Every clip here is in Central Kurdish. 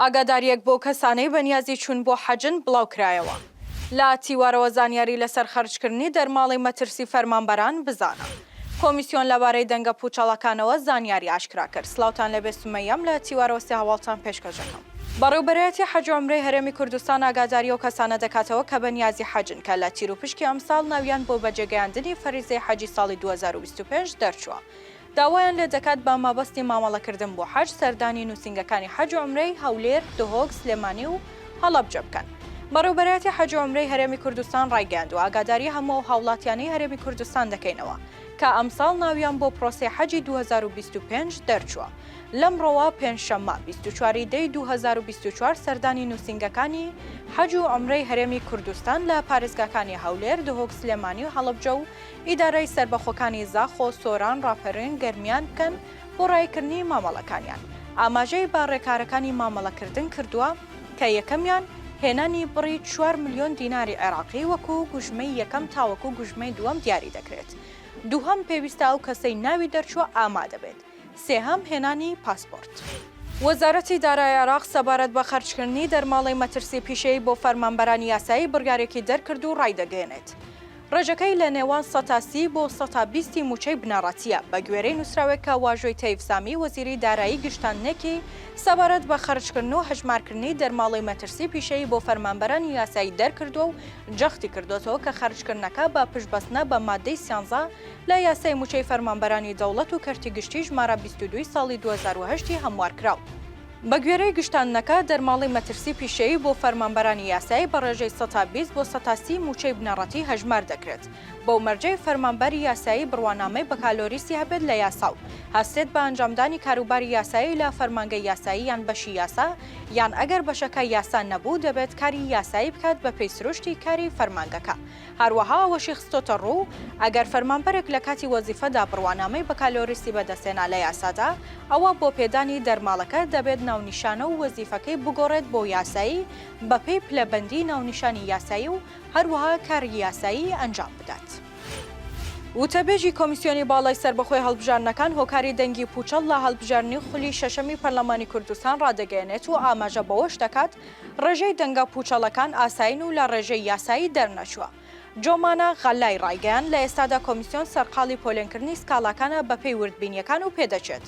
ئاگادارییەک بۆ کەسانەی بەنیازی چوون بۆ حەجن بڵاوکرایەوە. لە تیوارەوە زانیاری لەسەر خەرجکردنی دەرماڵەی مەترسی فەرمانبەران بزانە. کۆمیسیۆن لەبارەی دەنگە پوچەڵەکانەوە زانیاری ئاشکرا کرد. سڵاوتان لێبێ سومەیەم لە تیوارەوە سێ هەواڵتان پێشکەش دەکەم. بەڕێوبەرایەتی حەج و عومرەی هەرێمی کوردستان ئاگاداری ئەو کەسانە دەکاتەوە کە بە نیازی حەجن کە لە تیروپشکی ئەمساڵ ناویان بۆ بەجێگەیاندنی فەریزەی حەجی ساڵی 2025 دەرچووە داوایان لێدەکات بە مەبەستی مامەڵەکردن بۆ حەج سەردانی نووسینگەکانی حەج و عومرەی هەولێر، دهۆک، سلێمانی و هەڵەبجە بکەن. بەڕێوبەرایەتی حەج و عومرەی هەرێمی کوردستان ڕایگەیاندووە، ئاگاداری هەموو ئەو هاوڵاتیانەی هەرێمی کوردستان دەکەینەوە کە ئەمساڵ ناویان بۆ پرۆسەی حەجی 2025 دەرچووە، لەمڕۆوە پێنجشەممە 24 ی دەی 2024 سەردانی نووسینگەکانی حەج و عومرەی هەرێمی کوردستان لە پارێزگاکانی هەولێر، دهۆک، سلێمانی و هەڵەبجە و ئیدارەی سەربەخۆکانی زاخۆ، سۆران، ڕاپەرین، گەرمیان بکەن بۆ ڕاییکردنی مامەڵەکانیان. ئاماژەی بە ڕێکارەکانی مامەڵەکردن کردووە کە یەکەمیان هێنانی بڕی چوار ملیۆن دیناری عێراقی وەکو گوژمەی یەکەم تاوەکو گوژمەی دووەم دیاری دەکرێت. دووهەم پێویستە ئەو کەسەی ناوی دەرچووە ئامادەبێت. سێهەم هێنانی پاسپۆرت. وەزارەتی دارایی عێراق سەبارەت بە خەرجکردنی دەرماڵەی مەترسی پیشەیی بۆ فەرمانبەرانی یاسایی بڕیارێکی دەرکرد و ڕایدەگەیەنێت، ڕێژەکەی لە نێوان سەتا سی بۆ سەتا بیستی مووچەی بنەڕەتییە، بەگوێرەی نووسراوێک کە واژۆی تەیف سامی وەزیری دارایی گشتاندنێکی سەبارەت بە خەرجکردن و هەژمارکردنی دەرماڵەی مەترسی پیشەیی بۆ فەرمانبەرانی یاسایی دەرکردووە و جەختی کردۆتەوە کە خەرجکردنەکە بە پشتبەستنە بە ماددەی سیانزە لە یاسای مووچەی فەرمانبەرانی دەوڵەت و کەرتی گشتی ژمارە 22 ی ساڵی 2008 ی هەموارکراو. بەگوێرەی گشتاندنەکە، دەرماڵەی مەترسی پیشەیی بۆ فەرمانبەرانی یاسایی بە ڕێژەی سەتا 20 بۆ سەتا 30 مووچەی بنەڕەتی هەژمار دەکرێت، بەو مەرجەی فەرمانبەری یاسایی بڕوانامەی بەکالۆریسی هەبێت لە یاسا و هەستێت بە ئەنجامدانی کاروباری یاسایی لە فەرمانگەی یاسایی یان بەشی یاسا یان ئەگەر بەشەکە یاسا نەبوو دەبێت کاری یاسایی بکات بەپێی سروشتی کاری فەرمانگەکە. هەروەها ئەوەشی خستۆتەڕوو، ئەگەر فەرمانبەرێک لە کاتی وەزیفەدا بڕوانامەی بەکالۆریسی بەدەستهێنا لە یاسادا، ئەوا بۆ پێدانی دەرماڵەکە دەبێت ناونیشانە و وەزیفەکەی بگۆڕێت بۆ یاسایی بەپێی پلەبەندی ناونیشانی یاسایی و هەروەها کاری یاسایی ئەنجام بدات. وتەبێژی کۆمیسیۆنی باڵای سەربەخۆی هەڵبژاردنەکان هۆکاری دەنگی پوچەڵ لە هەڵبژاردنی خولی شەشەمی پەرلەمانی کوردستان ڕادەگەیەنێت و ئاماژە بەوەش دەکات، ڕێژەی دەنگە پووچەڵەکان ئاسایین و لە ڕێژەی یاسایی دەرنەچووە. جۆمانە غەلای ڕایگەیاند، لە ئێستادا کۆمیسیۆن سەرقاڵی پۆلێنکردنی سکاڵاکانە بەپێی وردبینییەکان و پێدەچێت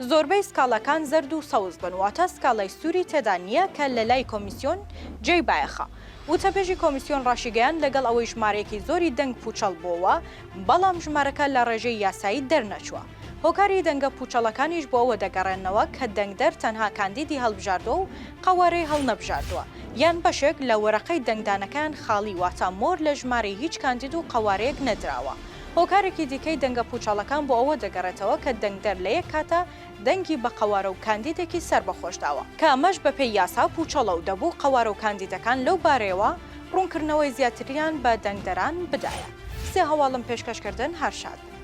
زۆربەی سکاڵاکان زەرد و سەوز بن واتە سکاڵای سووری تێدا نییە کە لەلای کۆمیسیۆن جێی بایەخە. وتەبێژی کۆمیسیۆن ڕاشیگەیاند، لەگەڵ ئەوەی ژمارەیەکی زۆری دەنگ پووچەڵ بووەوە، بەڵام ژمارەکە لە ڕێژەی یاسایی دەرنەچووە. هۆکاری دەنگە پووچەڵەکانیش بۆ ئەوە دەگەڕێننەوە کە دەنگدەر تەنها کاندیدی هەڵبژاردووە و قەوارەی هەڵنەبژاردووە، یان بەشێک لە وەرەقەی دەنگدانەکەیان خاڵی واتە مۆر لە ژمارەی هیچ کاندید و قەوارەیەک نەدراوە. هۆکارێکی دیکەی دەنگە پووچەڵەکان بۆ ئەوە دەگەڕێتەوە کە دەنگدەر لە یەک کاتا دەنگی بە قەوارە و کاندیدێکی سەربەخۆش داوە، کە ئەمەش بەپێی یاسا پووچەڵە و دەبوو قەوارە و کاندیدەکان لەو بارەیەوە ڕوونکردنەوەی زیاتریان بە دەنگدەران بدایە. سێ هەواڵم پێشکەش کردن هەر شاد بن.